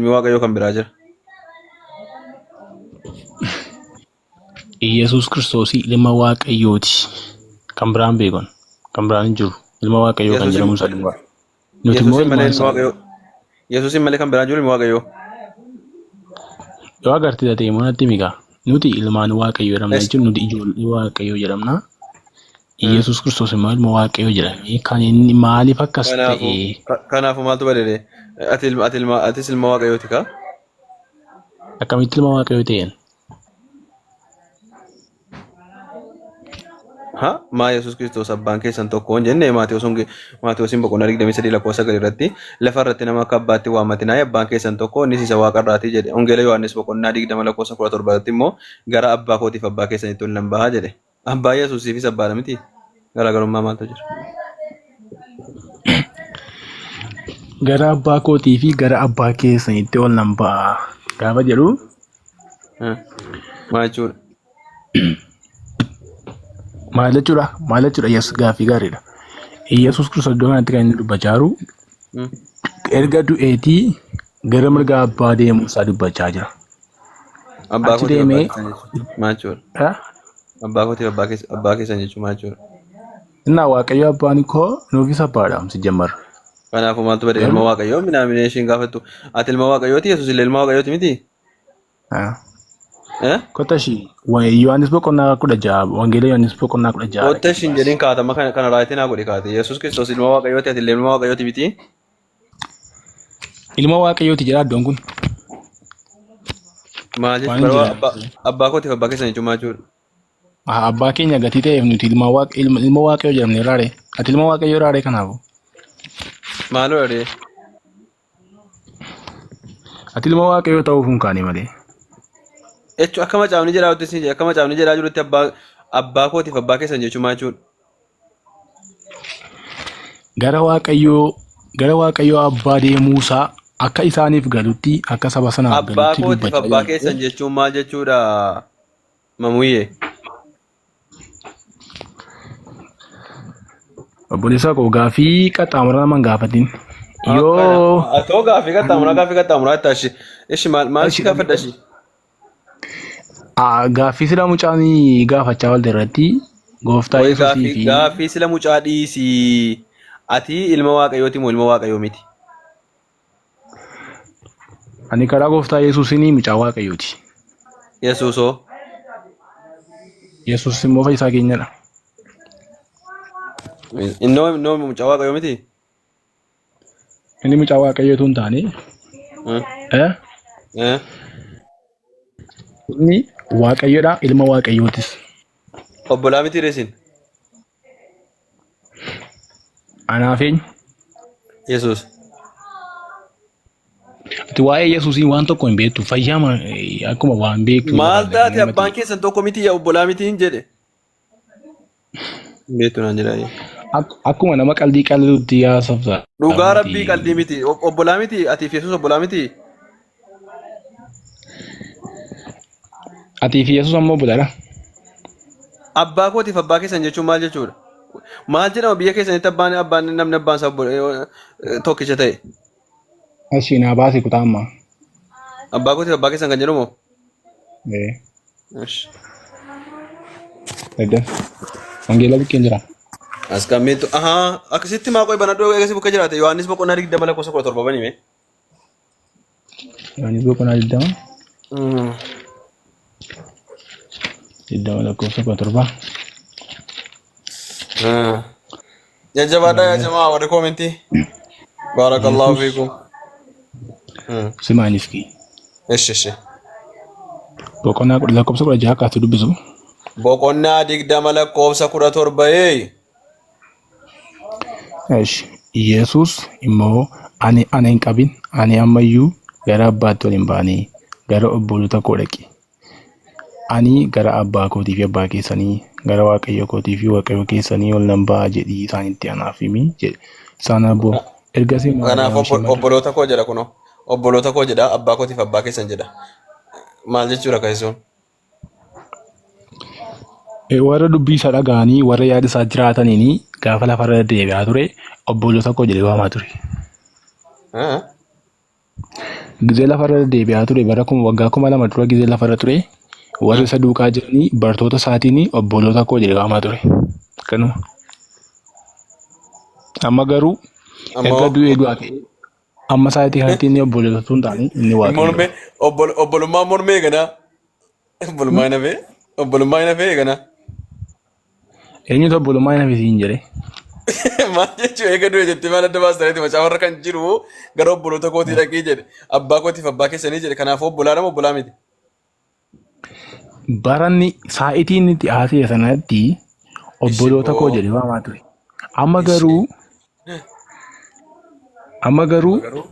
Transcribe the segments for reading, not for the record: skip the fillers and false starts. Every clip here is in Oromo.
Ilmi Waaqayyoo kan biraa jira? Iyyasuus Kiristoosii ilma Waaqayyooti. Kan biraan beekon. Kan biraan hin jiru. Ilma Waaqayyoo kan jedhamu isa duwwaa. Nuti immoo Yesuusin malee ilmaan ilmi isaa. Waaqayyoo Yesuusin malee kan biraan jiru ilmi Waaqayyoo. Yoo agartee ta'e immoo natti himi gaa. Nuti ilmaan Waaqayyoo jedhamna Es- jechuun nuti ijoollee Waaqayyoo jedhamna. Iyyasuus Kiristoos immoo ilma Waaqayyoo jedhamee kan inni maaliif akkas Kanaafuu ta'e kanaafuu maaltu badere? Ati ilma ati ilma atis ilma Waaqayyooti kaa? akkamitti ilma Waaqayyoo ta'een? Ha maa Yesuus Kiristoos abbaan keessan tokko hin jenne Maatewosiin boqonnaa 23 lakkoofsa 9 irratti lafa irratti nama akka abbaatti waammatinaa abbaan keessan tokko innis isa waaqa irraati jedhe. Wangeela Yohaannis boqonnaa 20 lakkoofsa 17 irratti immoo gara abbaa kootiif abbaa keessanitti ol nan baha jedhe. Abbaa Yesuusiifis abbaadha miti? Garaagarummaa maaltu jira? Gara abbaa kootii fi gara abbaa keessanitti ol nan ba'a gaafa jedhu Maal jechuudha? maal jechuudha? Maal jechuudha? Yesuus gaaffii gaariidha. Yesuus Kiristoos iddoo kanatti kan inni dubbachaa jiru erga du'eetii gara mirga abbaa deemuu isaa dubbachaa jira. Abbaa Achi kootiif abbaa deemee keessan jechuun maal jechuudha? ha? Abbaa kootiif abbaa keessan jechuun maal jechuudha? Innaa Waaqayyo abbaan koo nuufis abbaadha sijjammar. Kanaafuu maaltu bade ilma Garuu Waaqayyoo minaaminee ishiin gaafattu. Ati ilma Waaqayyooti Yesuus illee ilma Waaqayyooti miti? ha. Eh? Kottaa ishii Yohaannis boqonnaa 16 Wangeela Yohaannis boqonnaa 16 Kottaa dhaqee ishiin baasi. jedhiin kaatama kana raayitii naa godhi kaate. Yesuus Kiristoos ilma Waaqayyooti ati illee ilma Waaqayyooti miti? Ilma Waaqayyooti jedha iddoon kun. Maal Waan jechuudha? hin Baroo jedhan. abbaa kootiif abbaa keessan jechuun maal jechuudha? Haa, Abbaa keenya gatii ta'eef nuti ilma Waaq ilma, ilma Waaqayyoo jedhamne raare. Ati ilma Waaqayyoo raare kanaafu. Maaloo dha? Ati ilma Waaqayyoo ta'uuf hin kaane malee. Jechuun akka macaafni jedhaa jirutti isin akka macaafni jedhaa jirutti abbaa kootiif abbaa keessan jechuun maal jechuudha? Gara Waaqayyoo gara Waaqayyoo abbaa deemuusaa akka isaaniif galutti akka saba sanaaf Abbaa galutti kootiif dubbachaa abbaa jira keessan malee. jechuun maal jechuudha Mamuyyee? Obboleessa koo gaaffii qaxxaamuraa nama hin gaafatin. Akkana. Yoo Atoo gaaffii qaxxaamuraa gaaffii qaxxaamuraa itti ashi. Ishi maal maal si gaafadha ishi? Gaaffii sila mucaan gaafachaa oolte irratti gooftaa Qoy Yesuusii gaaffii fi gaaffii sila mucaa dhiisii. Ati ilma waaqayyooti moo ilma waaqayyoo miti? Ani karaa gooftaa Yesuusiin mucaa waaqayyooti. Yesuusoo. Yesuus immoo fayyisaa keenyadha. Innoo mucaa waaqayyoo miti? Inni mucaa waaqayyoo utuu hin taane Eh? eh, inni waaqayyoodha ilma waaqayyootis. Obbolaa miti reesin? Anaaf eenyu? Yesuus. Ati waa'ee Yesuusii waan tokko hin beektu. Fayyaama akkuma waan beektu Maal fakkaata taate namatti. abbaan keessan tokko miti yaa obbolaa miti hin jedhe. Hin beektu naan jedhaa. Akkuma nama qaldii qalduutti haasofta. Dhugaa Miti. rabbii qaldii miti. Obbolaa miti atiif Yesuus obbolaa miti. Atii fi Yesuus ammoo obbolaadha. Abbaa kootiif abbaa keessan jechuun maal jechuudha? Maal jedhama biyya keessanitti abbaan abbaan namni abbaan isaa tokkicha ta'e? Ashi naa baasi kutaa ammaa. Abbaa kootiif abbaa keessan kan jedhamu? Ee. Ish. Edda. Wangeela bukkeen jira. As kammiitu ahaa akkasitti maa qoy banadhoo eegasi bukkee jiraate Yohaannis boqonnaa 20 lakkoofsa 17 banime. Yohaannis boqonnaa 20. 20 lakkoofsa 17. Jajjabaadhaa yaa jamaa warri koomentii. Baarakallahu Yesuus fiikum. simaan iski. Ishi ishi. Boqonnaa lakkoofsa 16 kaasee dubbisu. Boqonnaa 20 lakkoofsa 17 ee. Esh. Yesuus immoo ani ana hin qabin ani amma iyyuu gara abbaatti ol hin baane gara obboloota koo dhaqi. Ani gara abbaa kootii fi abbaa keessanii gara Waaqayyo kootii fi Waaqayyo keessanii ol nan ba'a jedhii isaanitti anaaf himi jedhe. Isaan abboo ergasii Kanaaf Maariyaam ishee obboloota koo jedha kunoo. Obboloota koo jedha abbaa kootiif abbaa keessan jedha. Maal jechuudha kan isuun? Warra dubbii isaa dhaga'anii warra yaada isaa jiraataniin gaafa lafarra deddeebi'aa ture obboloota koo jedhee waamaa ture. Gizee lafarra deddeebi'aa ture bara kuma waggaa 2000 dura gizee lafarra ture warri isa duukaa jiranii bartoota isaatiin obboloota koo jedhee waamaa ture. Kanuma. Amma garuu Amma erga hoo? du'ee du'aa ka'ee amma isaatii kanatti inni obboloota utuu hin taane inni Hin waaqayyo. mormee obbolummaan mormee ganaa. Obbolummaa hin hafee obbolummaa hin hafee ganaa. Eenyutu obbolummaa hin hafe siin jedhe? Maal jechuu eega du'e jettee maal adda baastaniiti macaafa irra kan jiru gara obboloota kootii dhaqii jedhe abbaa kootiif abbaa keessanii jedhe kanaafuu obbolaa nama obbolaa miti. Baranni saa'itii inni itti haasa'e sanatti Ishi obboloota koo boo jedhee waamaa ture. Amma ishi garuu amma amma garuu garuu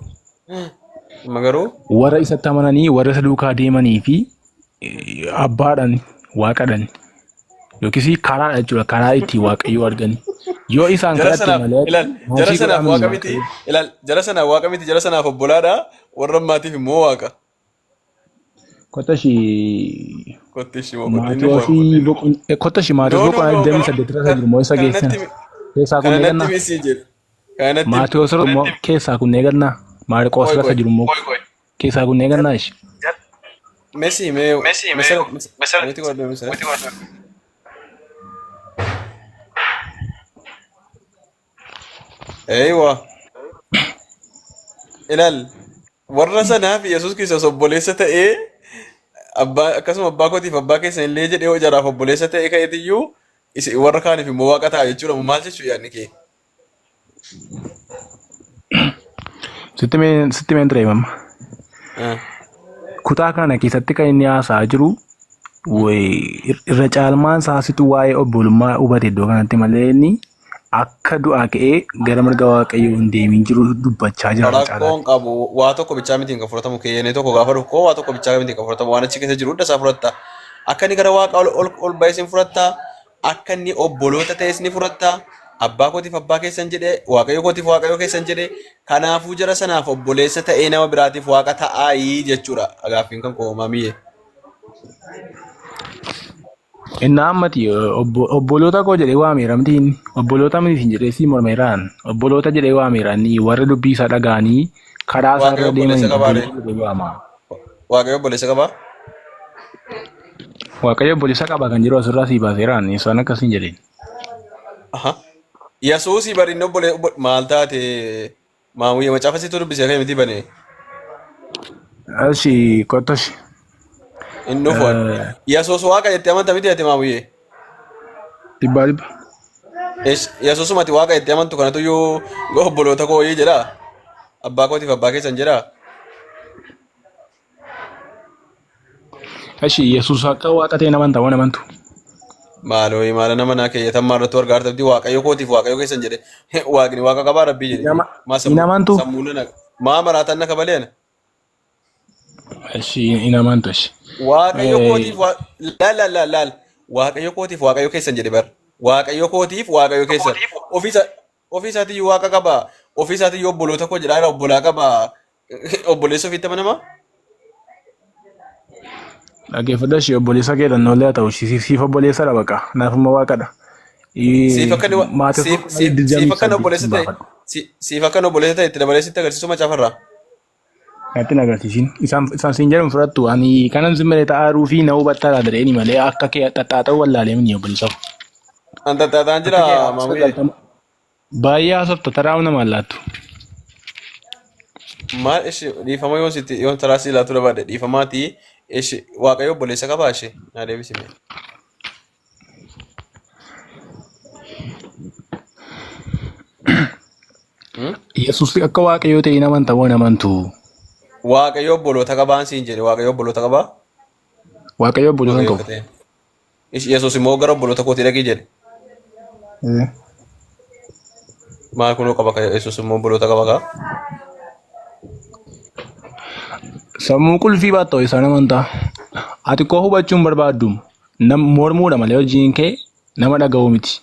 amma garuu warra isatti amananii warra isa duukaa deemanii fi abbaadhaan waaqadhaan yookiis karaadha jechuudha karaa ittiin waaqayyoo arganii. Yoo isaan jara kadhatte sanaaf malee ilaal maal jara sii sanaaf godhaa miti waaqa miti waaqayyo. ilaal jara sanaaf waaqa miti jara sanaaf obbolaadha warra ammaatiif immoo waaqa. Kotta ishii Kotti ishii moo kotti inni moo Maatiyoosii boqon kotta ishii No Maatiyoos no boqonnaa no 28 irra isa jiru moo isa kana geessina? natti Keessaa kun kana natti eegannaa? misi jedhe kana natti Maatiyoos irra immoo keessaa kun eegannaa? Maarqoos qoy irra isa qoy jiru immoo keessaa kun eegannaa ishii? Messi mee meserat meeti godhadhu meserat Eeywa ilaal warra sanaaf Yesuus Kiristoos obboleessa ta'ee abbaa akkasuma abbaa kootiif abbaa keessan illee jedhee jaraaf obboleessa ta'ee ka'eetiyyuu isin warra kaaniif immoo waaqa ta'a jechuudha maal jechuu yaadni kee? Sitti meen ture mamma. Kutaa kana keessatti kan inni haasa'aa jiru irra caalmaan isaa situ waa'ee obbolummaa hubate iddoo kanatti malee inni akka du'aa ka'ee gara mirga Waaqayyoo hin deemin jiru dubbachaa jira irra Rakkoon caalaatti. qabu waa tokko bichaa mitiin kan fudhatamu keeyyanii tokko gaafa dhufu waa tokko bichaa mitiin kan fudhatamu waan achi keessa jiru hunda isaa fudhatta. Akka inni gara waaqa ol ol ol ba'es hin fudhatta. Akka inni obboloota ta'es ni fudhatta. Abbaa kootiif abbaa keessan jedhe waaqayyo kootiif waaqayyo keessan jedhe kanaafuu jara sanaaf obboleessa ta'ee nama biraatiif waaqa ta'aayii jechuudha gaaffiin kan koo maamiyyee. Innaa ammati obboloota koo jedhee waameera miti inni. Obboloota miti isin jedhee sii mormeeraan. Obboloota jedhee waameera inni warra dubbii isaa dhaga'anii karaa isaa Waaqayyo irra obboleessa deemaniin qabaa ree? obboloota jedhee waama. Waaqayyo obboleessa qabaa? Waaqayyo obboleessa qaba kan jedhu asirraa sii baaseeraan isaan akkas hin jedheen. Aha. Yesuusii bari inni obbolee maal taate maamuyye macaafa situ dubbisee kan miti bane Ashi kottoshi. inni dhufu. Yesuus waaqa jettee amanta miti ati maamuyye. Dhibbaa dhibba. Yesuusumati waaqa jettee amantu kanatu iyyuu obboloota koo wayii jedhaa. Abbaa kootiif abbaa keessan jedhaa. Ashi Yesuus akka waaqa ta'e naman ta'uu namantu. Maaloo maala nama naa keeyyatammaa irratti warga artabdi waaqayyo kootiif waaqayyo keessan jedhe waaqni waaqa qabaa rabbii jedhe. Maa Hin sammuu amantu. sammuu nana maa maraataan na kabalee ana. Ashi hin amantu ashi. Waaqayyo kootiif laal laal laal laal waaqayyo kootiif waaqayyo keessan jedhe bar waaqayyo kootiif waaqayyo keessan ofiisa ofii isaatiyyuu waaqa qaba ofii isaatiyyuu obboloota koo jedhaa jira obbolaa qaba obboleessa ofiitti amanama. Dhaggeeffadha ishee obboleessa kee dhannoolee haa ta'u siif obboleessadha baqa naaf immoo waaqadha. Siif akka inni Maatii siif siif siif akka inni obboleessa ta'e baafadhu. siif akka inni obboleessa ta'e itti dabalee sitti agarsiisu macaafarraa. Natti hin agarsiisin. Isaan siin jedhamu fudhattu. Ani kanan si malee ta'aaruu fi na hubattaa jedheeni malee akka kee xaxxaaxa'uu wallaalee mini obboleessa koo. An xaxxaaxaan jira Akka kee maamuyyee. 90 baay'ee haasofta taraa nama laattu. Maal ishi dhiifama yoon sitti yoon taraa si laatu barbaade dhiifamaati ishi waaqayyo obboleessa qabaa ishi naa deebisi mee. Yesuus akka waaqayyoo ta'e hin amanta moo hin amantu? Waaqayyo obboloota qabaan siin jedhe waaqayyo obboloota qabaa? Waaqayyo obboloota hin Waaqayyo qabu. akka ta'e. Ishi Yesuus immoo gara obboloota kootii dhaqii jedhe. Maal kunoo qaba ka Yesuus immoo obboloota qaba kaa? Sammuu qulfii baatta isaan amantaa. Ati koo hubachuu hin barbaaddu. Nam mormuudha malee hojiin kee nama dhaga'uu miti.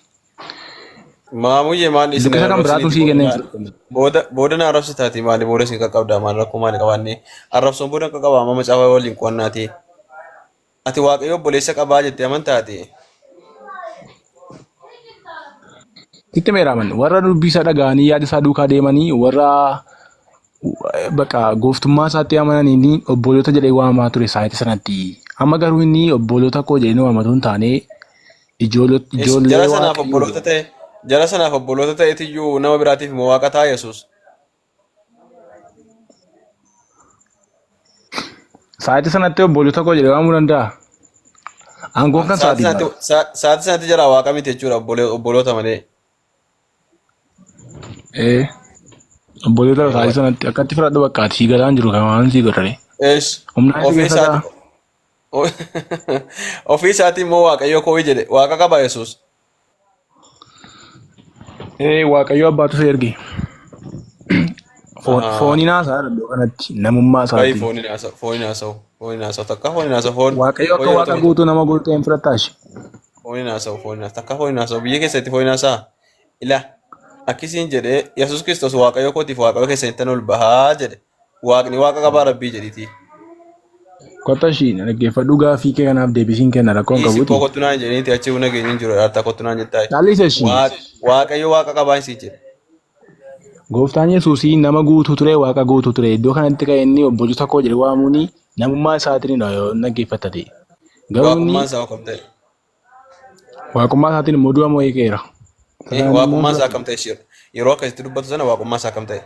Maamuyyee maal isin Luqqisa kan biraatu sii kennee hin fudhatamu. Booda booda na arrabsitaati maali booda isin qaqqabdaa maal rakkoo maali qabaanne arrabsoon booda qaqqabaa amma macaafa waliin qo'annaati. Ati waaqayyo obboleessa qabaa jettee amantaati. Sitti meeraaman warra dubbii isaa dhaga'anii yaada isaa duukaa deemanii warra Baqa gooftummaa isaatti amananiin obboloota jedhee waamaa ture sa'aatii sanatti. Amma garuu inni obboloota koo jedhee nu waamatu hin taane ijoollee Jara sanaaf Waaqayyoo obboloota ta'e, jara sanaaf obboloota ta'eetiyyuu nama biraatiif immoo waaqa ta'a Yesuus. Sa'aatii sanatti obboloota koo jedhee waamuu danda'a. Aangoon kan Sa'aatii sa'aatii sanatti bara. sa'aatii sanatti jara waaqa miti jechuudha obboloota malee. Ee obboloota sa'aatii sanatti akkatti fudhadhu bakka ati sii galaan jiru kan waan sii godhare. Eesh Humnaan si ofii keessa ta'a. isaati ofii isaatii immoo waaqayyo koo jedhe waaqa qaba Yesuus. Ee Waaqayyo abbaatu isa erge. Fooniin haasaa iddoo kanatti namummaa Baay'ee isaatiin. fooniin haasa'u fooniin haasa'u fooniin haasa'u takka fooniin haasa'u foon Waaqayyo foon akka yeroo waaqa tokko guutuu nama guutuu hin fudhattaashi. fooniin haasa'u fooniin haasa'u takka fooniin haasa'u biyya keessatti fooniin haasa'a. Ila akkisiin jedhee Yesuus Kiristoos waaqayyo kootiif waaqayyo keessanittan ol bahaa jedhe waaqni waaqa qabaa rabbii jedhiiti. Kottu ishii na dhaggeeffadhu gaaffii kee kanaaf deebisiin kenna rakkoon Dhiisi qabuuti. koo kottu naan jedhiniiti achi buna geenyu hin jiru dhaartaa kottu naan jettaa. Caalisa ishii. Waaqayyo waaqa qabaa isii jedhe. Gooftaan Yesuusii nama guutuu ture waaqa guutuu ture iddoo kanatti kan inni obboloota koo jedhe waamuuni namummaa isaatiin yoo dhaggeeffatta ta'e. Garuu inni Waaqummaan isaa akkam ta'e? waaqummaa isaatiin immoo du'a mo'ee ka'eera. Kanaan immoo Waaqummaan isaa akkam ta'e ishee yeroo akkasitti dubbatu sana waaqummaan isaa akkam ta'e?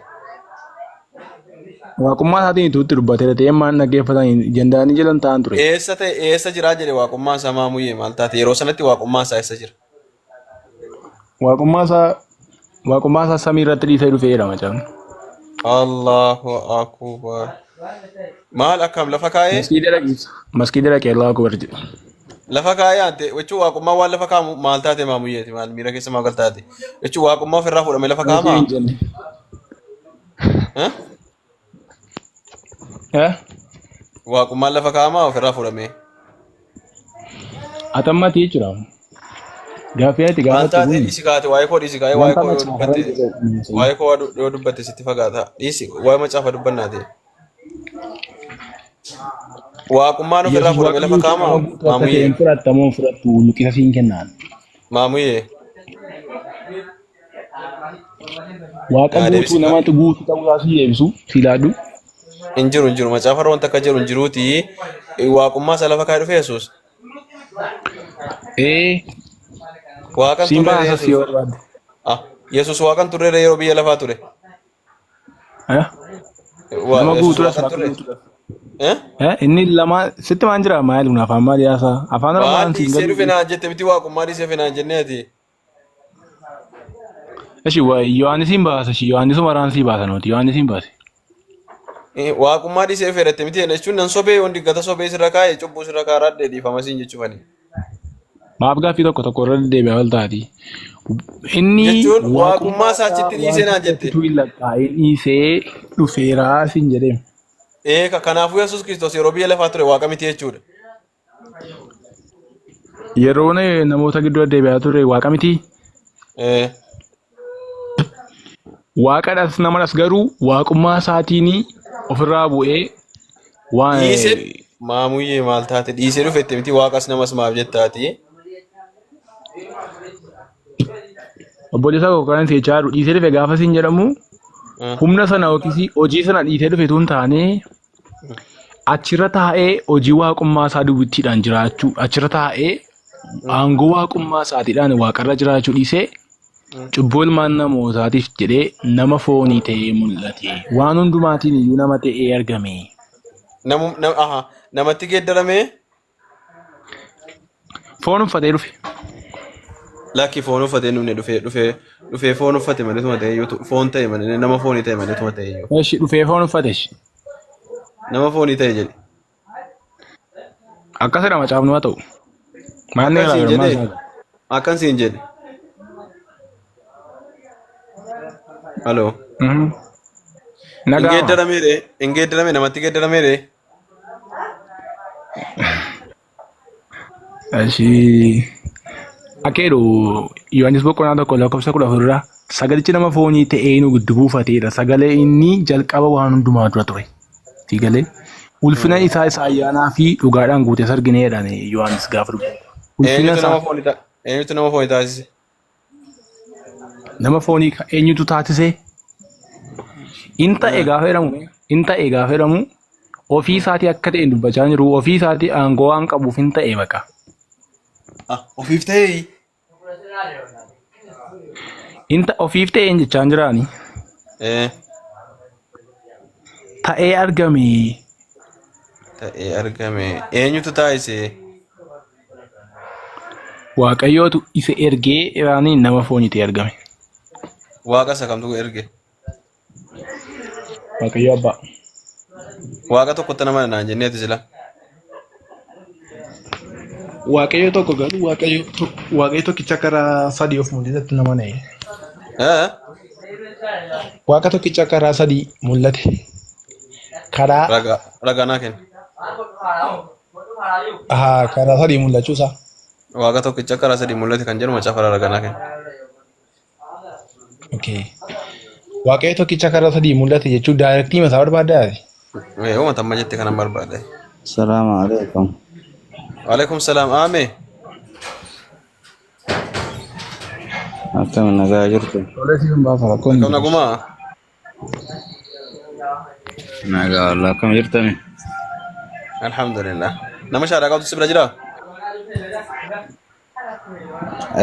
Waaqummaa isaatiin ituutti dubbateera ta'ee maan dhaggeeffatan jandaanii jalan ta'an ture. Eessa ta'e eessa jiraa jedhe waaqummaan isaa maamuyyee maal taate yeroo sanatti waaqummaan isaa eessa jira? Waaqummaa isaa waaqummaa isaa samii irratti dhiisee dhufeera macaafni. Allahu akbar. Maal akkam lafa kaa'ee? Masgiida dhaqi masgiida dhaqi Allahu akbar jedhe. Lafa kaa'ee ante jechuun waaqummaa waan lafa kaa'amu maal taate maamuyyeeti maal miira keessa maal galtaate jechuun waaqummaa ofirraa fuudhame lafa Ani kaa'amaa? hin jenne. Eh? Eh? Waaqummaan lafa kaa'amaa ofirraa fuudhame. Atammati jechuudha. Gaaffii ati Maal gaafattu taate kun dhiisi kaate waa'ee koo dhiisi kaa'ee waa'ee wanta koo yoo macaafa irra dubbatte jiru. waa'ee koo yoo dubbatte sitti fagaata dhiisi waa'ee macaafa dubbannaati. Waaqummaan ofirraa Yesuus fuudhame lafa Waaqayyo kaa'amaa nama guutuu akka ta'e maamuyyee hin fudhattamoo hin fudhattu luqqisa siin kennaan. maamuyyee Waaqa naa guutuu deebisi kaa. namatu guutuu ta'uu isaa si deebisu si ilaadhu. Hin jiru hin jiru macaafa irra wanta akka jiru hin jiruuti waaqummaa isaa lafa kaa'ee dhufe Yesuus. Ee Waaqan siin turreera baasa si Yesuus. yoo barbaadde. Ah, Yesuus waaqan turreera yeroo biyya lafaa ture. Eh? Nama Yesuus guutuudhas waaqan waaqa turre. guutuudhas. Eh? Eh, inni lama sitti maan jira maal kun afaan maal yaasaa afaan Waan oromoon siin dhiisee galu. dhufe naan jette miti waaqummaa dhiisee dhufe naan jennee ati. Eshi Yohaannisiin baasa shi Yohaannisuma raansii baasa nuti Yohaannisiin baase. Waaqummaa dhiisee dhufe jette miti jechuun nan sobee yoon diggata sobee sirra kaa'e cubbuu sirra kaa'aradhe dhiifama siin jechuufani. Maaf gaaffii tokko tokko irra deddeebi'aa ol taati. Inni Jechuun waaqummaa waaqummaa isaa isaa achitti dhiisee waan naan jette. tokkotti hin lakkaa'in dhiisee dhufeeraa siin jedhee. Eeka kanaafuu Yesuus Kiristoos yeroo biyya lafaa ture waaqa miti jechuudha. Yeroo namoota gidduu deddeebi'aa ture waaqa miti. Eh, Waaqadhas namadhas garuu waaqummaa isaatiin ofirraa bu'ee waan Dhiisee maamuyyee maal taate dhiisee dhufette miti waaqas namas maaf jettaati. Obboleessa koo kan seechaa jiru dhiisee dhufe gaafa siin jedhamu humna sana yookiis hojii sana dhiisee dhufe tun taane achirra taa'ee hojii waaqummaa isaa duwwittiidhaan jiraachuu achirra taa'ee aangoo waaqummaa isaatiidhaan waaqarra jiraachuu dhiisee cubbuu ilmaan namootaatiif jedhee nama foonii ta'ee mul'ate. Waan hundumaatiin iyyuu nama ta'ee argame. Aha, namatti geeddaramee Foon uffatee dhufe. Lakki foon uffatee dhufne dhufee dhufee dhufee foon uffate malee tuma ta'e iyyuu foon ta'e malee nama foonii ta'e malee tuma ta'e iyyuu. Eshi dhufee foon uffate. Eshi. Nama foonii ta'e jedhe. Akkasidha macaafni haa ta'u. Maalni Akkan siin garaagarummaa jedhe isaa? akkan siin jedhe. Haloo. Hin Nagaama. geeddaramee ree hin geeddarame namatti geeddaramee ree. Eshi Akeedu Yohaannis boqonnaa 1 lakkoofsa 14 irraa sagalichi nama foonii ta'ee nu giddu buufateedha. Sagalee inni jalqaba waan hundumaa dura ture. Sagalee ulfina isaa isa ayyaanaa fi dhugaadhaan guutes argineedhaan Yohaannis gaafa dubbatu. Ulfina Eenyutu isaa nama foonii eenyutu nama foonii taasise? Nama foonii eenyutu taasise? In ta'e gaafa jedhamu, in ta'e gaafa jedhamu ofii isaatii akka ta'e dubbachaa hin jiru. Ofii isaatii aangoo waan qabuuf hin ta'e baqa. Ah, ofiif ta'e. Ofiif ta'e hin jechaa hin jiraani. Ta'ee argame. Ta'ee argame. Eenyutu taasise? Waaqayyootu isa ergee Iraaniin nama foonii ta'e argame. Waaqa isa kamtu erge? Waaqayyo abbaa. Waaqa tokkotti nama naan jenneeti sila. Waaqayyo tokko garuu Waaqayyo tokkicha karaa sadii of mul'isatti nama na'e. Eh? Waaqa tokkicha karaa sadii mul'ate. Karaa Ragaa ragaa naa kenni. Haa, karaa sadii mul'achuu isaa. Waaqa tokkicha karaa sadii mul'ate kan jedhu macaafa ragaa naa kenni. Okay. Waaqayyo tokkicha karaa sadii mul'ate jechuun direct masaa barbaadaa? Ee, uummata amma jette kanan barbaade. Salaamu alaikum. Waalaikum salaam. Aame. Akkam nagaa jirtu? Tolee, siin baasa, rakkoon hin Akkam jiru. nagumaa? Nagaa wallah, akkam jirtani? Alhamdulillah. Nama shaadaa qabdu si bira jiraa?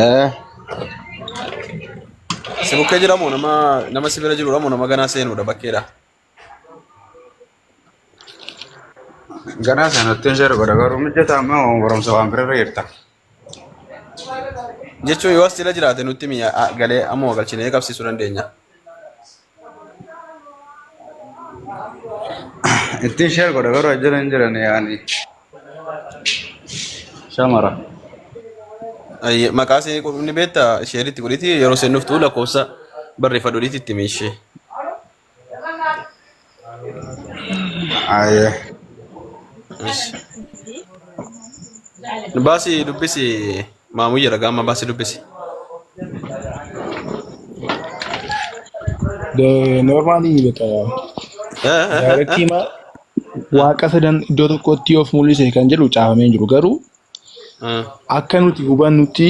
Eh, Si bukkee jira moo nama si bira jirudha moo nama ganaa seenuudha bakkeedha? Ganaa sanatti hin share godha, garuu mijataa amma barumsa waan bira irra jirta. Jechuun yoo as jala jiraate nutti mi'a galee ammoo galchinee qabsiisuu dandeenya. Ittiin share godha, garuu ajjala hin jiran yaani shamara. Ayyee, maqaa ishee ni beektaa? Ishee itti godhiti, yeroo isheen dhuftu lakkoofsa barreeffadhu itti miishee. Ayyee. Baasii dubbisi, maamuyya ragaa amma baasii dubbisi. Normally beqa direct ma waaqa sadan iddoo tokkotti of mul'ise kan jedhu caafamee hin jiru, garuu akka nuti hubannutti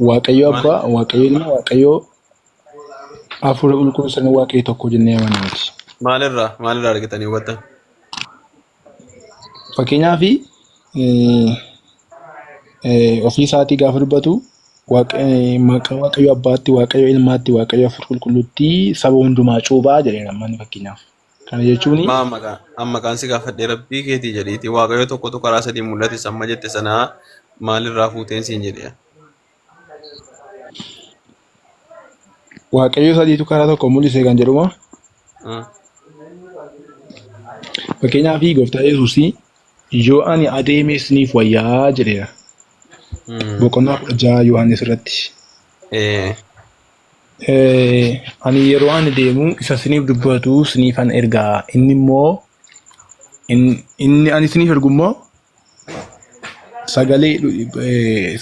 Waaqayyo Abbaa, Waaqayyo Ilma, Waaqayyo Hafuura Qulqulluu sana Waaqayyo tokko jennee amannuuti. Maalirraa argitanii hubattan? Fakkeenyaaf, ofii isaatii gaafa dubbatu maqaa Waaqayyo Abbaatti, Waaqayyo Ilmaatti, Waaqayyo Hafuura Qulqulluutti saba hundumaa cuuphaa jedheera manni fakkeenyaaf. Kana jechuun Maa maqaa amma maqaan si gaafadhee, rabbii keetii jedhiiti, Waaqayyo tokkotu karaa sadii mul'ate samma jette sanaa maalirraa fuuteen siin jedhe. Waaqayyo sadiitu karaa tokko mul'ise kan jedhuma. Fakkeenyaaf, Gooftaa Yesuus "Yoo ani adeeme isiniif wayyaa" jedheera. Boqonnaa 16 Yohaannis irratti. Ani yeroo ani deemu isa isiniif dubbatu isiniifan ergaa, inni immoo inni ani isiniif ergu immoo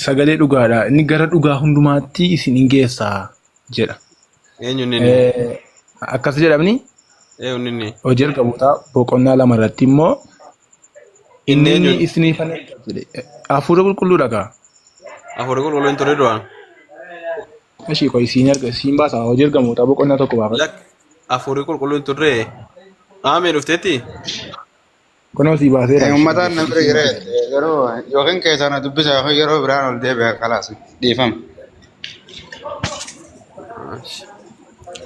sagalee dhugaadha, inni gara dhugaa hundumaatti isin hin geessa jedha. Eenyu inni inni? Akkas jedhamni. Eenyu inni? Hojii Ergamootaa boqonnaa 2 irratti immoo Inni inni eenyu? isiniifan erga jedhe Hafuura Qulqulluudha kaa. Hafuura Qulqulluu hin turre duraan. Ishii qoy, siin erga siin baasa, Hojii Ergamootaa boqonnaa 1 baafadha. Lak, Hafuurri Qulqulluu hin turre. Aamee dhufteetti? Kunoo sii baaseera. Uummataan na bira jira yeroo yookiin keessaa na dubbisa yookiin yeroo biraan ol deebi'a, kalaas dhiifama.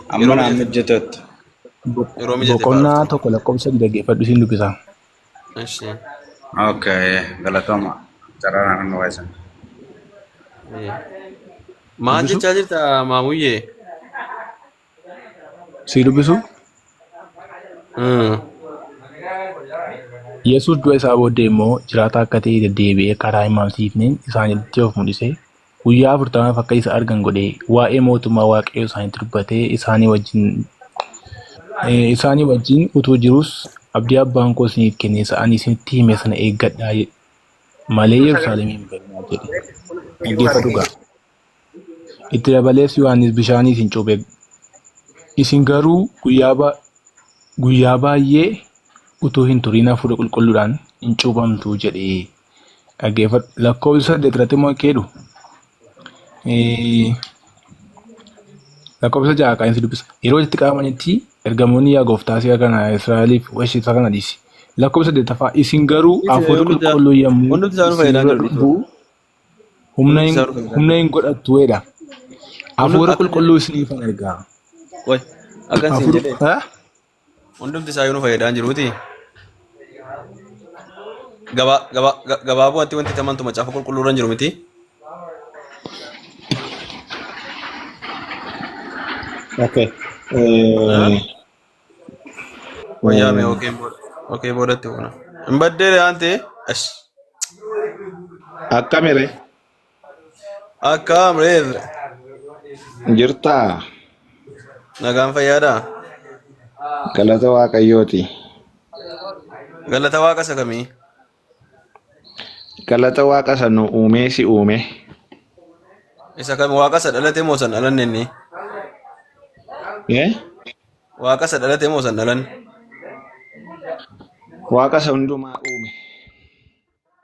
Amma Yeroo naan mijate mijjatutti. Yeroo mijate Boqonnaa baafte. 1 lakkoofsa 3 dhaggeeffadhu, siin dubbisa. Ishi. Okay, galatooma. Carraa naannoo waa'isan. Maal Dubbisu? jechaa jirta, maamuyyee? Sii dubbisu? Yesuus du'a isaa booddee immoo jiraataa akka ta'e deddeebi'ee karaa hin mamsiifneen isaanitti of mul'ise. Guyyaa 40f akka isa argan godhee waa'ee mootummaa Waaqayyoo isaanitti dubbatee isaanii wajjin utuu jirus, "Abdii abbaan koo isiniif kenne isa ani isinitti hime sana eeggadhaa malee Yerusaalemii hin ba'inaa" jedhe. Dhaggeeffadhu gaa. Itti dabalees, "Yohaannis bishaanii isin cuuphe. Isin garuu guyyaa baay'ee utuu hin turin Hafuura Qulqulluudhaan hin cuuphamtu" jedhe. Dhaggeeffadhu. Lakkoofsa 8 irratti immoo akka jedhu, Lakkoofsa 6 kan si dubbisa. Yeroo walitti qabamanitti ergamoonni yaa gooftaa si'a kana Israa'eliif washi isa kana dhiisi. Lakkoofsa 8ffaa isin garuu Dhiisi hafuurri hundumti isaa qulqulluu yommuu hundumti isaa nu isin fayyadaan irra jiru dhiisi. bu'u humna Hundumti hin isaa nu fayyadaan humna jiru. hin godhattu jedha. Hundum Hafuura akka qulqulluu isiniifan ergaa. Way akkan siin Hafuura jedhee eh? hundumti isaa nu fayyadaan jiruuti. Gabaa gabaa gabaabuu wanti wanti tamantu macaafa qulqulluu irra hin jiru miti. Okay. Ah? Eh, Wayyaa mee eh, okee booda okee boodatti huna. Hin baddee yaante as Akkamire akkam reef jirtaa? Nagaan fayyaadhaa? Galata Waaqayyooti. Galata waaqa isa kamii? Galata Waaqa isa nu uumee si uume. Isa kam waaqa isa dhalate moo isa hin dhalanne inni? Eh? Waaqa isa dhalate moo isa hin dhalanne? Waaqa isa hundumaa uume.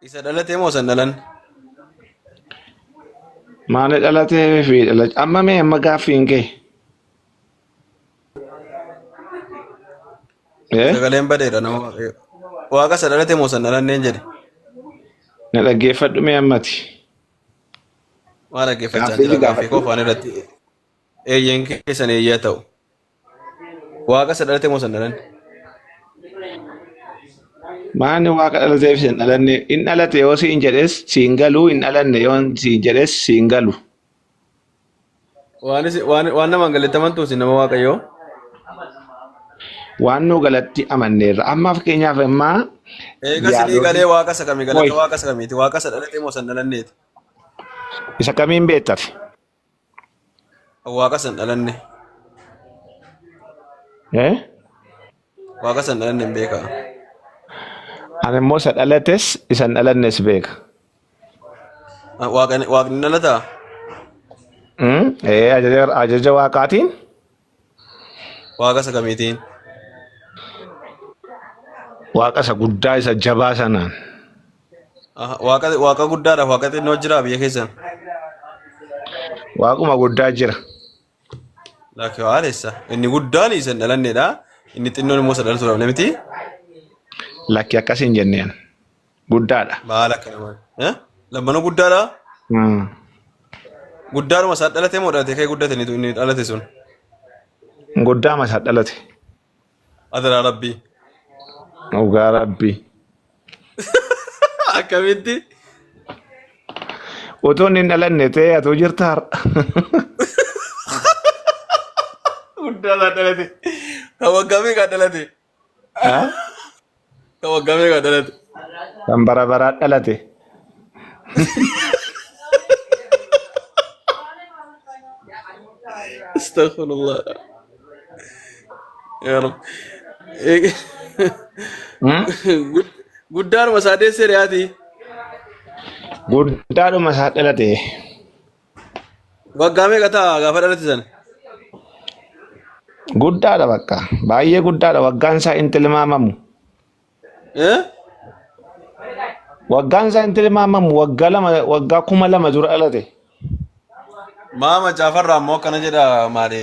Isa dhalate moo isa hin dhalanne? Maali dhalatee fi dhala amma mee amma gaaffiin kee? Eh? Sagaleen badeera nama waaqayyo. Waaqa isa dhalate moo isa hin dhalanneen jedhe. Na dhaggeeffadhu mee ammati. Maal dhaggeeffachaa Gaaffii jira si gaaffii koo gaafadhu. afaan irratti eeyyeen keessan eeyyaa ta'u. Waaqa isa dhalate moo isa hin dhalanne? Maani waaqa dhalateef hin dhalanne hin dhalate yoo siin jedhes siin galu hin dhalanne yoo siin jedhes siin galu. Waan isin- waan waan namaan galetti amantu isin nama waaqayyoo. Waan nu galatti amanneerra. Amma fakkeenyaaf ammaa Eega isinii diyaaloogii galee waaqa isa kamii galata Oi, waaqa isa kamiiti waaqa isa dhalate moo isa hin dhalanneeti? isa kamiin beektati? Waaqa isa hin dhalanne. Eh? Waaqa isa hin dhalanne hin beeka. Ani immoo isa dhalates isa hin dhalannes beeka. Waaqni waaqni hin dhalataa? Mm? Eh, ajaja waaqaatiin Waaqa isa kamiitiin? waaqa isa guddaa isa jabaa sanaan. Aha, Waaqa waaqa guddaadhaaf waaqa xinnoo jira biyya keessan. Waaquma guddaa jira. Lakkee haalessa. Inni guddaan isa hin dhalannedha. Inni xinnoon immoo isa dhalatuudhaaf miti. Lakki akkas hin jenneen. Guddaadha. Maal akka namaa. Eh? Lammanuu guddaadha. Guddaadhuma isaa dhalate moo dhalate kee guddate inni inni dhalate sun? Guddaama isaa dhalate. Adaraa rabbii. Dhugaa rabbii. Akkamitti? Utuu inni hin dhalanne ta'ee atuu jirta har'a. Guddaa isaa dhalate. Kan waggaa meeqaa dhalate? Ah? Kan waggaa meeqaa dhalate? Kan bara baraa dhalate. Astaghfirullah. Yaa Rabbi. Hmm? Guddaadhuma isaa deessee dhiyaati. Guddaadhuma isaa dhalate. Waggaa meeqa ta'a gaafa dhalate sana? Guddaadha bakka. Baay'ee guddaadha. Waggaan isaa hin tilmaamamu. Eh? Waggaan isaa hin tilmaamamu. Waggaa lama waggaa 2000 dura dhalate. Maa macaafarraa immoo akkana jedha maali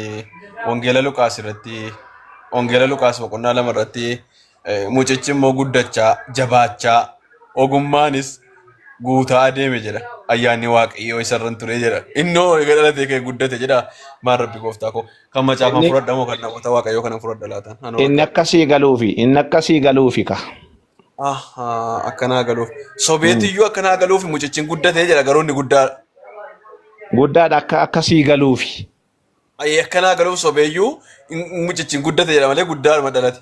wangeela Luqaas irratti wangeela Luqaas boqonnaa 2 irratti mucichi immoo guddachaa jabaachaa ogummaanis guutaa adeeme jedha. Ayyaanni Waaqayyoo isarran ture jedha. Innoo eega dhalatee ka'ee guddate jedha. Maal rabbi gooftaa koo kan macaafaan Inni fudhadha moo kan namoota Waaqayyoo kanan fudhadha laata? Anoo inni rakkadhe. akkasii galuufi inni akkasii galuufi ka. Ahaa akkanaa galuuf. Sobeetiyyuu akkanaa galuuf mucichi hin guddatee jedha garuu inni guddaa. Guddaadha akka akkasii galuufi. Ayyee akkanaa galuuf sobeeyyuu mucichi hin guddate jedha malee guddaadhuma dhalate.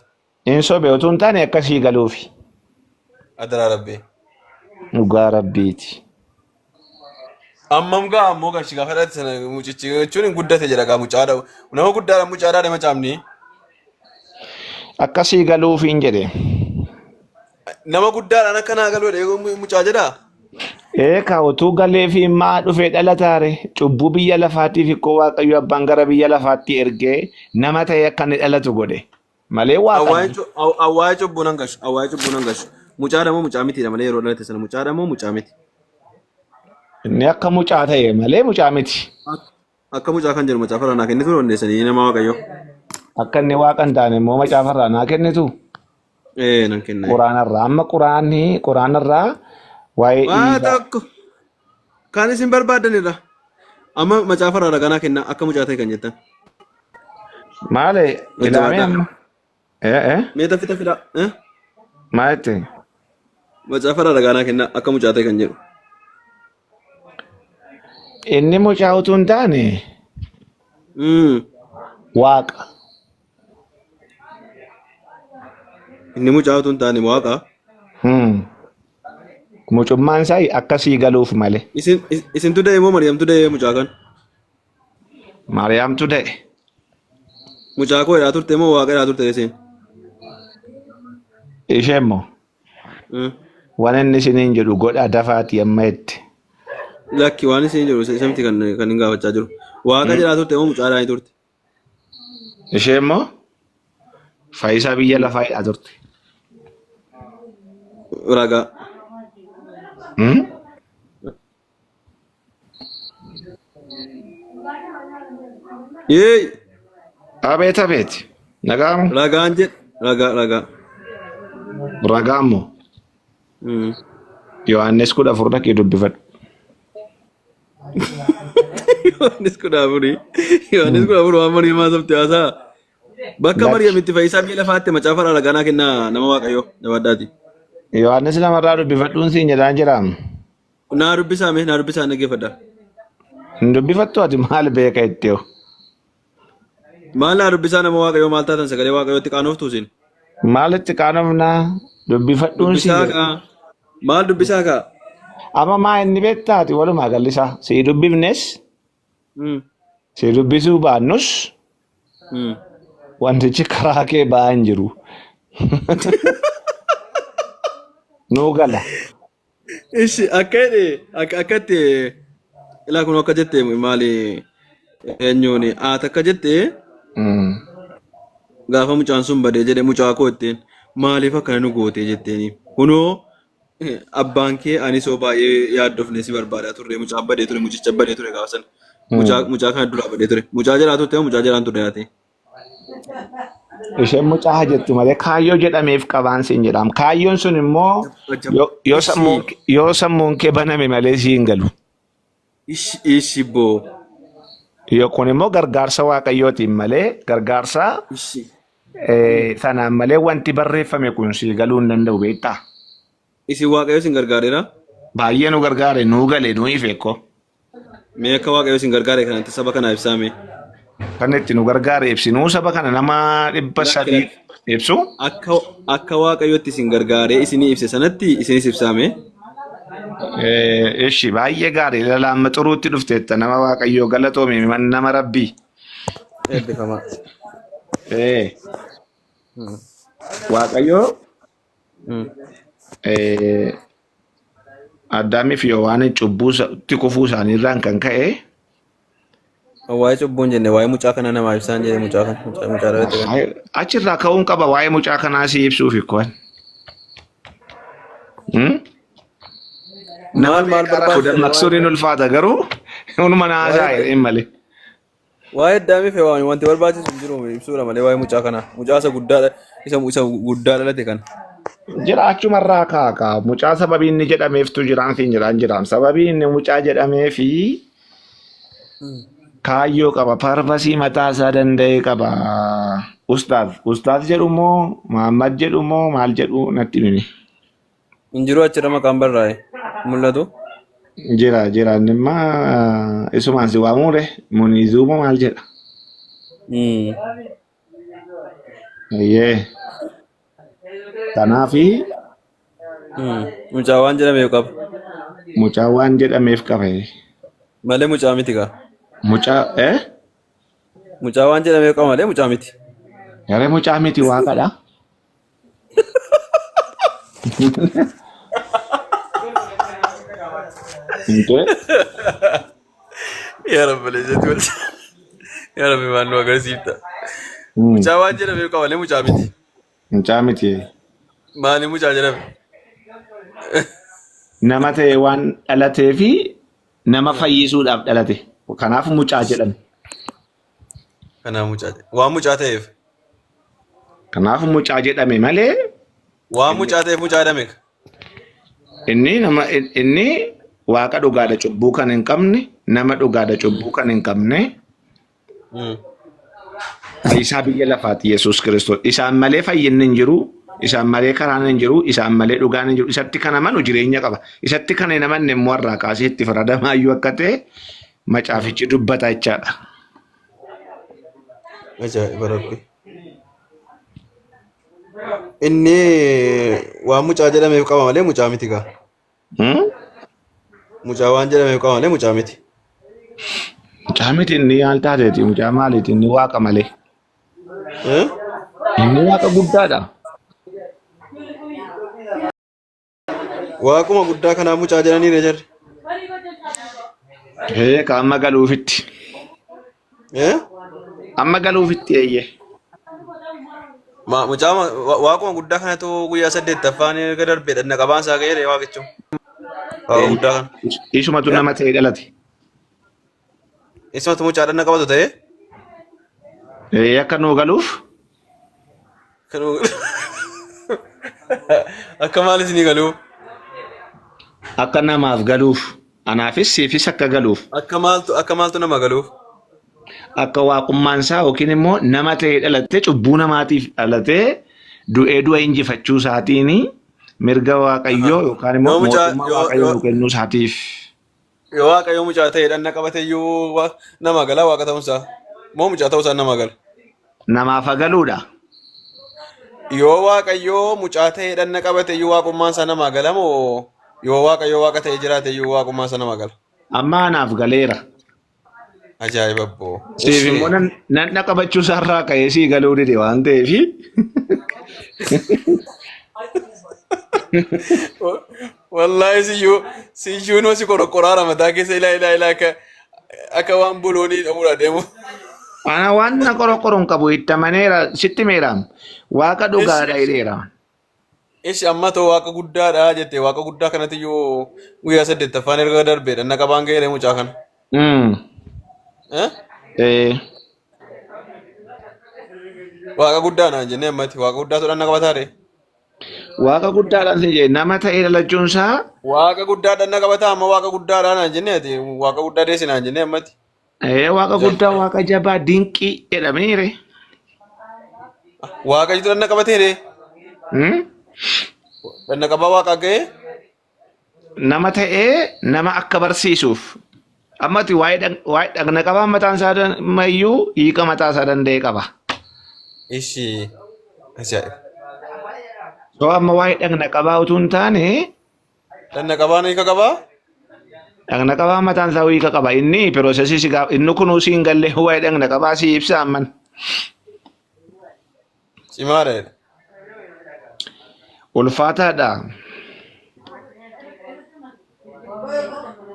Hin sobe utuu hin taane akkasii galuufi. Adaraa rabbii. Dhugaa rabbiiti. Ammam gaa ammoo garchi gaafa dhalate sana mucichi jechuun hin guddate jedha gaa mucaadha. Nama guddaadha mucaadha nama caamni. Akkasii galuufi hin jedhe. Nama guddaadhaan akkanaa galuu jedhe mucaa jedhaa. Eekaa utuu galeefi maa dhufee dhalataare cubbuu biyya lafaatiif ikkoo Waaqayyo abbaan gara biyya lafaatti ergee nama ta'ee akka inni dhalatu godhe malee Awwaa'ee waaqani. awwaa'ee cubbuu nan gashu. Awwaa'ee cubbuu nan gashu. Mucaadha moo mucaa mitiidha malee yeroo dhalate sana mucaadha moo mucaa miti. Inni akka mucaa ta'e malee mucaa miti. Akka mucaa kan jedhu macaafa irraa naa kennitu dandeessanii nama Waaqayyoo. Akka inni waaqa hin taane immoo macaafa irraa naa kennitu. Ee nan kenna. Quraanarraa amma quraanni quraanarraa waa'ee Waa Iisaa tokko kan isin barbaaddanidha. Amma macaafa irraa ragaa naa kenna akka mucaa ta'e kan jettan. maali ilaamee Jajjabaadhaa. amma ee ee Mee tafi tafidha. Eh? maal jette Macaafa irraa ragaa naa kenna akka mucaa ta'e kan jedhu. Inni mucaa utuu hin taane waaqa. Inni mucaa utuu hin taane waaqa. Mucummaan isaa akka sii galuuf malee. Isin isintu da'e moo Maryamtu da'e mucaa kan? Maariyaamtu da'e. Mucaa koo jedhaa turte moo waaqa jedhaa turte isin? Ishee immoo waan inni isiniin jedhu godhaa dafaatii amma jette. Lakki waan isin jedhu isa miti kan kan hin gaafachaa jiru. Waaqa jedhaa turte moo mucaa jedhaa turte? Ishee immoo fayyisaa biyya lafaa jedhaa turte. Ragaa. Hmm? Yeey! Abeet abeet. Nagaamu. Ragaan jedh ragaa ragaa. Ragaamu. Yohaannis 14 dhaqii dubbifadhu. Yohaannis 14. Yohaannis 14 waan Mariyamaa sabti haasaa. Bakka Lakki. Mariyam itti fayyisaa biyya lafaatti macaafa irraa ragaa naa kennaa nama Waaqayyoo jabaadhaati. Yohaannis lamarraa dubbifadhuun siin jedhaan jiraam. Naa dubbisaa mee naa dubbisaa dhaggeeffadha. Hin dubbifattu ati maal beeka itti hoo? Maal naa dubbisaa nama Waaqayyoo maal taatan sagalee Waaqayyootti qaanoftu isin? Maal itti qaanofnaa? Dubbifadhuun siin Dubbisaa jedha. kaa. Maal dubbisaa kaa? Amma maa inni beektaa ati walumaa gallisaa. Sii dubbifnes sii dubbisuu baannus wantichi karaa kee ba'aa hin jiru. Nuu gala. Ishi akka jedhe akka akka itti ilaa kun akka jette maali eenyuun haata akka jette gaafa mucaan sun badee jedhe mucaa koo ittiin maaliif akkana nu gootee jetteeni kunoo abbaan kee anis hoo baay'ee yaaddofne si barbaadaa turre mucaan badee ture mucicha badee ture gaafa sana mucaa mucaa kana duraa badee ture mucaa jedhaa turte moo mucaa jedhaan turre haati Isheen mucaa haa jettu malee kaayyoo jedhameef qabaan siin jedhaam. Kaayyoon sun immoo yoo yoo sammuun yoo sammuun kee baname malee sii hin galu. Ishi ishi boo Yoo kun immoo gargaarsa waaqayyootiin malee gargaarsa ishi sanaan malee wanti barreeffame kun sii galuu hin danda'u beektaa. Isin waaqayyo isin gargaareera. Baay'ee nu gargaare nuu gale nuu ife ko. Mee akka waaqayyo isin gargaare kanatti saba kanaa ibsaa mee. Kan itti nu gargaare ibsinuu saba kana nama dhibba Lakki sadii lakki. ibsu. Akka akka waaqayyotti isin gargaaree isinii ibse sanatti isinis ibsaa mee. Ishi baay'ee gaarii lalaamma xuruutti dhufteetta nama waaqayyoo galatoomi nama rabbii. Eebbifamaa. Waaqayyoo Addaamii fi Yowaan cubbuu itti kufuu isaaniirraan kan ka'e Waa'ee cubbuu hin jenne waa'ee mucaa kana namaa ibsaan jedhe mucaa kana mucaa mucaa dhalate kana. Achirraa ka'uun qaba waa'ee mucaa kanaa si ibsuuf ikkoon. Nama Maal maal beekaa rafu barbaachisa dammaqsuun hin ulfaata garuu hunuma naasaa hin malee. Waa'ee Addaamii fi Hewaan wanti barbaachisu hin jiru ibsuudha malee waa'ee mucaa kanaa. Mucaa isa guddaa isa isa guddaa dhalate kana. Jira achumarraa kaakaa mucaa sababii inni jedhameeftu jiraan siin jiraan jiraam sababii inni mucaa jedhameefi kaayyoo qaba parpasii mataa isaa danda'e qaba. Ustaaz ustaaz jedhu moo Muhammad jedhu moo maal jedhu natti himi. Hin jiru achirra maqaan barraa'e mul'atu. Jira jira inni immaa isumaan si waamuure muniizuu moo maal jedha. Eeyyee. Kanaafi Mucaa waan jedhameef qaba. Mucaa waan jedhameef qaba. Malee mucaa miti kaa. Mucaa eh? Mucaa waan jedhameef qaba malee mucaa miti. Yaree mucaa miti waaqadha. Intee? Yaa Rabbi leessatti wal. Yaa Rabbi maal nu agarsiifta. Mucaa waan jedhameef qaba malee mucaa miti. Mucaa miti. Maali mucaa jedhame? Nama ta'e waan dhalatee fi nama fayyisuudhaaf dhalate. Kanaaf mucaa jedhame. Kanaaf mucaa jedhame. Waan mucaa ta'eef. Kanaaf mucaa jedhame malee Waan mucaa ta'eef mucaa jedhame. Inni nama inni waaqa dhugaadha cubbuu kan hin qabne nama dhugaadha cubbuu kan hin qabne fayyisaa biyya lafaati Yesuus Kiristoos. Isaan malee fayyinni hin jiru, isaan malee karaan hin jiru, isaan malee dhugaan hin jiru. Isatti kan amanu jireenya qaba. Isatti kan hin amanne immoo har'aa kaasee itti faradamaayyuu akka ta'e macaafichi dubbata jechaadha. Ajaa'iba rabbi. Inni waan mucaa jedhameef qaba malee mucaa miti gaa. Mucaa waan jedhameef qaba malee mucaa miti. Mucaa miti inni maal taateeti? Mucaa maaliiti? Inni waaqa malee. Eh? Inni waaqa guddaadha. Waaquma guddaa kanaa mucaa jedhaniire jarri. Ee ka amma galuufitti. Eh? Amma galuufitti eeyyee. Ma mucaa waaquma guddaa kanatu guyyaa saddeettaffaan erga darbee dhagna qabaan isaa ga'eera waaqichu. Waaqa guddaa kana. Isumatu nama ta'ee dhalate. Isumatu mucaa dhagna qabatu ta'ee. Ee akka nuu galuuf. Akka maal isinii galuu? Akka namaaf galuuf. Anaafis siifis akka galuuf. Akka maaltu nama galuuf? Akka waaqummaan isaa yookiin immoo nama ta'ee dhalatee cubbuu namaatiif dhalatee du'ee du'a injifachuu isaatiin mirga waaqayyoo yookaan immoo Yoo mucaa mootummaa yoo waaqayyoo yoo nu kennuu isaatiif. Yoo waaqayyo mucaa ta'e dhanna qabate iyyuu nama gala waaqa ta'uunsaa. Moo mucaa ta'uusaa nama gala? Namaaf galuudha. Yoo waaqayyo mucaa ta'e dhanna qabate iyyuu waaqummaan isaa nama gala moo yoo waaqayyo waaqa ta'e jiraate iyyuu waaqummaan isaa nama gala? Amma anaaf galeera. Ajaa'iba abboo. Siif Ishee. immoo nan qabachuu isaarraa ka'ee sii galuu dide waan ta'eef. Wallaahi siyyuu noo si qorqoraara mataa keessa ilaa ilaa ilaa akka waan boloonii dhabuudha deemu. Ana waan na qorqoru hin qabu itti amaneera sitti meera. Waaqa dhugaadha jedheera. Ishi amma too waaqa guddaadha jette waaqa guddaa kanatti iyyuu guyyaa saddeettaffaan erga darbee dhanna qabaan ga'eera mucaa kana. Eh? Eh. Waaqa guddaa naan jennee ammatti waaqa guddaatu dhanna qabataa ree? Waaqa guddaadhaan sin jedhe nama ta'ee dhalachuun isaa Waaqa guddaa dhanna qabataa amma waaqa guddaadha naan jennee ati waaqa guddaa deessi naan jennee ammatti. Waaqa guddaa waaqa jabaa dinqii jedhameere. Waaqayyotu dhanna qabatee ree? Dhanna qabaa waaqaa ga'ee? Nama ta'ee nama akka barsiisuuf. Ammati waa'ee dhagna qabaa mataan isaa mayyuu hiika mataa isaa danda'e qaba. Ishi ajaa'iba. So amma waa'ee dhagna qabaa utuu hin taane Dhagna qabaan hiika qabaa? Dhagna qabaa mataan isaa hiika qaba. Inni piroosesii si gaaf inni kunuu si hin galle waa'ee dhagna qabaa si ibsa amman. Cimaadha jedha. Ulfaataadha.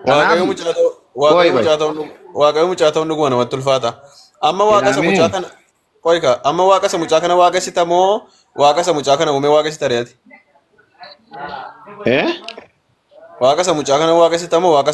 Waaqayyo Kanaaf mucaa ta'u qo'i Waaqayyo qo'i. mucaa ta'uun Waaqayyo mucaa ta'uun dhuguma namatti ulfaata. Amma waaqa isa mucaa Ilaamee kana qo'i kaa amma waaqa isa mucaa kana waaqessita moo waaqa isa mucaa kana uumee waaqessita re'ati? Eh? Waaqa isa mucaa kana waaqessita moo waaqa